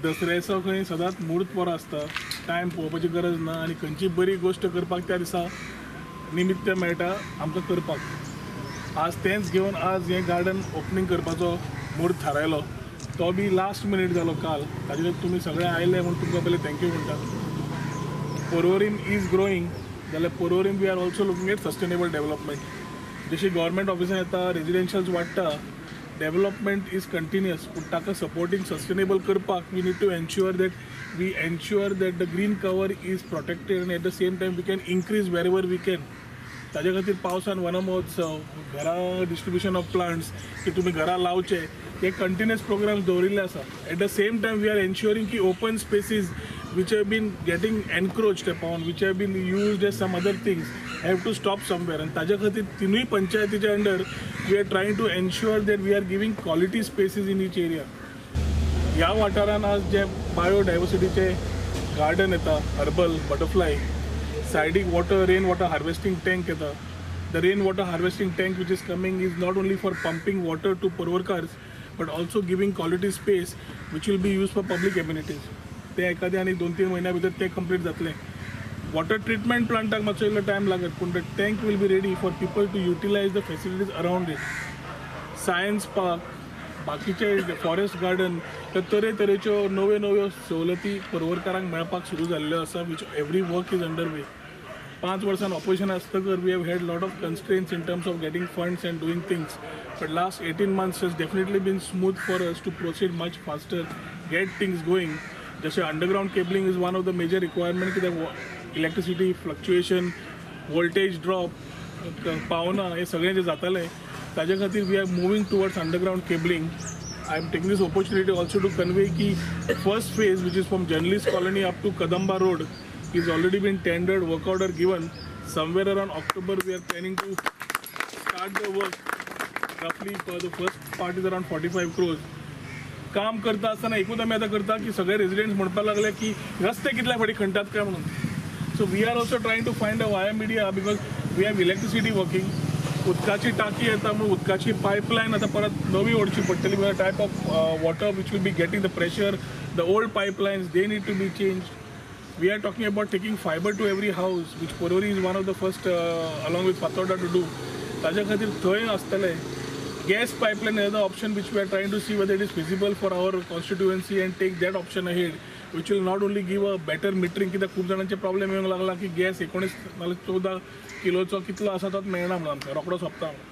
दसऱ्याचो खंय सदांच म्हूर्त बरो आसता, टायम पळोवपाची गरज ना आनी खंयची बरी गोश्ट करपाक त्या दिसा निमित्त मेळटा आमकां करपाक. आज तेंच घेवन आज हें गार्डन ओपनींग करपाचो म्हूर्त थारायलो, तो बी लास्ट मिनीट जालो काल. ताजे तुमी सगळे आयले म्हूण तुमकां पयलीं thank you म्हणटा. पोरवरीम is growing जाल्यार Porvorim we are also looking at sustainable development. जशी गव्हर्मेंट ऑफिसान येता, रेजिडेन्शियल्स वाडटा, डेव्हलपमेंट is continuous, पूण ताका सपोर्टींग सस्टेनेबल करपाक we need to ensure that we ensure that the green cover is protected and at the same time we can increase wherever we can. ताजे खातीर पावसान वनमहोत्सव, घरा डिस्ट्रिब्युशन ऑफ प्लांट्स की तुमी घरा लावचे, हे कंटिन्युअस प्रोग्राम्स दवरिल्ले आसा. At the same time we are ensuring की open spaces which have been getting encroached upon, which have been used as some other things, have to stop somewhere. आनी ताजे खातीर तिनूय पंचायतीच्या under we are trying to ensure that we are giving quality spaces in each area. ह्या वाठारान आज जे बायोडायवर्सिटीचे garden येता, herbal, butterfly, सायडीक water, rain water harvesting tank येता. The rain water harvesting tank which is coming is not only for pumping water to Porvorimkars but also giving quality space which will be use for public amenities. ते एखाद्या आनी 2-3 म्हयन्या भितर ते complete जातलें. Water treatment प्लांटाक मातसो इल्लो time लागत, पूण the tank will be ready for people to utilize the facilities around it. Science park, बाकीचे फॉरेस्ट गार्डन, तर तरेतरेच्यो नव्यो नव्यो सवलती पर्वरकारांक मेळपाक सुरू जाल्ल्यो आसा, which every work is under way. 5 वर्सां opposition आसतकर we have had lot of constraints in terms of getting funds and doing things, but last 18 months has definitely been smooth for us to proceed much faster, get things going. जशें underground cabling is one of the major requirement, कित्याक electricity fluctuation, voltage drop पावना, हें सगळें जें जातालें ताजे खातीर we are moving towards underground cabling. I am taking this opportunity also to convey की first phase which is from journalist colony up to Kadamba road is already been tendered, work order given. Somewhere around October we are planning to start the work. Roughly for the first part is around 45 crores. काम करता आसतना एकूच आमी आतां करता की सगळे residents म्हणपाक लागले की रस्ते कितल्या फाटी खणटात काय म्हणून. So we are also trying to find a via media because we have electricity working. उदकाची टाकी येता म्हणून उदकाची पायपलायन आतां परत नवी ओडची पडटली, because type of water which will be getting the pressure, the old pipelines they need to be change. We are talking about taking fiber to every house, which Porvorim is one of the first along with Fatorda to do. ताज्या खातीर थंय आसतलें. Gas pipeline is another option which we are trying to see whether it is feasible for our constituency and take that option ahead, which will not only give a better metering, कित्याक खूब जाणांचे problem येवंक लागला की gas 19 नाल्यार 14 किलोचो कितलो आसा तोच मेळना म्हणून आमकां, रोकडो सोंपता म्हणून.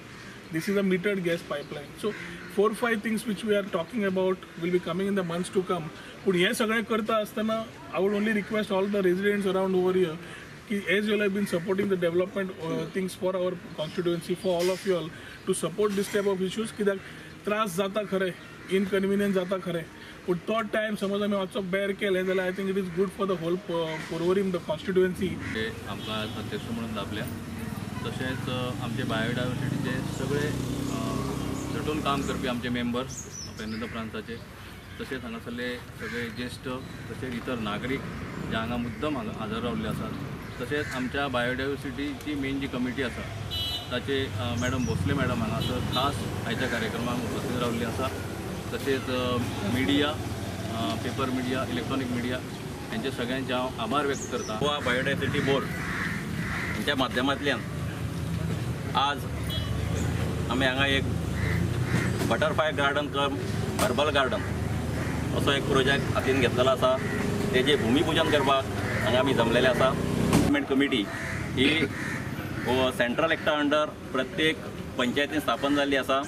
This is a metered gas pipeline. So 4-5 things which we are talking about will be coming in the months to come. पूण हें सगळें करता आसतना I would only request all the residents around over here की as you all have been supporting the development things for our constituency, for all of you all to support this type of issues. कित्याक त्रास जाता खरें, inconvenience जाता खरें, पूण तो time समज आमी मातसो बेर केलें जाल्यार I think it is good for the whole Porvorim, the constituency. आमकां अध्यक्ष म्हणून दाबल्या, तशेंच आमचे बायोडायवर्सिटीचे सगळे झटून काम करपी आमचे मेंबर्स पेनेंदा प्रांताचे, तशेंच हांगासरले सगळे ज्येश्ठ तशेंच इतर नागरीक जे हांगा मुद्दम हांगा हजर रावल्ले आसात, तशेंच आमच्या बायोडायवर्सिटीची मेन जी कमिटी आसा ताचे मॅडम भोसले मॅडम हांगासर खास आयच्या कार्यक्रमाक उपस्थित रावल्ली आसा, तशेंच media, paper media, electronic media हेंचे सगळ्यांचे हांव आभार व्यक्त करता. गोवा बायोडायवर्सिटी बोर्ड हेंच्या माध्यमांतल्यान आज आमी हांगा एक butterfly garden cum herbal garden असो एक प्रोजेक्ट हातीन घेतलेलो आसा. तेजें भुमीपुजन करपाक हांगा आमी जमलेले आसा. डेव्हलपमेंट कमिटी ही सेंट्रल एक्टा अंडर प्रत्येक पंचायतीन स्थापन जाल्ली आसा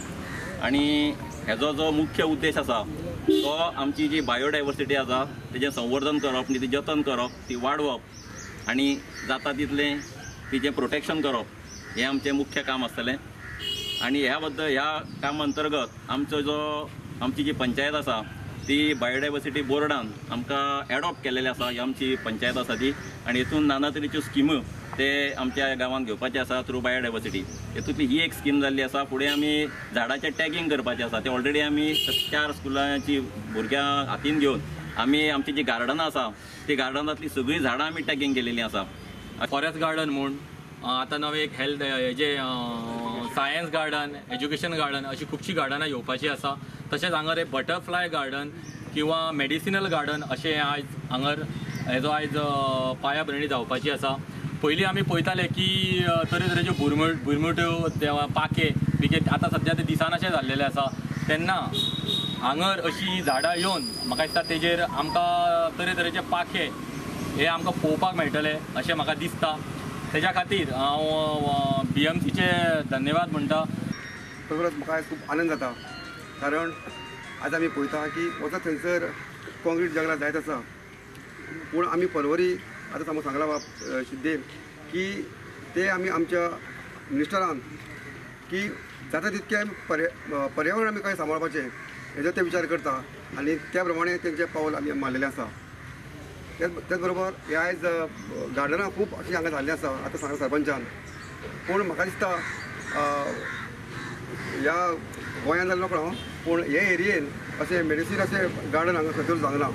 आनी हेजो जो मुख्य उद्देश आसा तो आमची जी बायोडायवर्सिटी आसा तेजें संवर्धन करप आनी ती जतन करप, ती वाडोवप आनी जाता तितलें तिचें प्रोटेक्शन करप हें आमचें मुख्य काम आसतलें. आनी ह्या बद्दल ह्या काम अंतर्गत आमचो जो आमची जी पंचायत आसा ती बायोडायवर्सिटी बोर्डान आमकां एडॉप्ट केलेली आसा. ही आमची पंचायत आसा ती आनी हितून नाना तरेच्यो स्किम्यो ते आमच्या गांवांत घेवपाचे आसा थ्रू बायोडायवर्सिटी. हितूंतली ही एक स्कीम जाल्ली आसा. फुडें आमी झाडाचें टॅगींग करपाचें आसा, ते ऑलरेडी आमी 4 स्कुलांची भुरग्यां हातीन घेवन आमी आमची जी गार्डनां आसा ती गार्डनांतली सगळीं झाडां आमी टॅगींग केलेलीं आसा. फॉरेस्ट गार्डन म्हूण आतां नवें एक हेल्थ हेजें सायन्स गार्डन, एज्युकेशन गार्डन अशी खुबशीं गार्डनां येवपाची आसा. तशेंच हांगा एक बटरफ्लाय गार्डन किंवा मेडिसिनल गार्डन अशें आयज हांगर हेजो आयज पायाभरणी जावपाची आसा. पयलीं आमी पळयताले की तरेतरेच्यो बुरमुट्यो पाखे बिके आतां सद्या ते दिसनाशे जाल्लेले आसा. तेन्ना हांगर अशी झाडां येवन म्हाका दिसता तेजेर आमकां तरेतरेचे पाखे हे आमकां पळोवपाक मेळटले अशें म्हाका दिसता. तेज्या खातीर हांव BMCचे धन्यवाद म्हणटा. खरोखरच म्हाका आयज खूब आनंद जाता, कारण आज आमी पळयता की वचत थंयसर कॉन्क्रीट जंगलां जायत आसा, पूण आमी पर्वरी आतां आमकां सांगलां बाब शिद्देन की ते आमी आमच्या मिनिस्टरान की जाता तितकें पर्यावरण आमी कशें सांबाळपाचें हेजो ते विचार करता आनी त्या प्रमाणे तेंचें पावल आमी मारलेलें आसा. त्याच बरोबर हे आयज गार्डनां खूब अशीं हांगा जाल्लीं आसा आतां सांगलां सरपंचान, पूण म्हाका दिसता ह्या गोंयांत जाल्लो नकळो, पूण हे एरियेन अशें मेडिसीन अशें गार्डन हांगा खंयसर जावंक ना.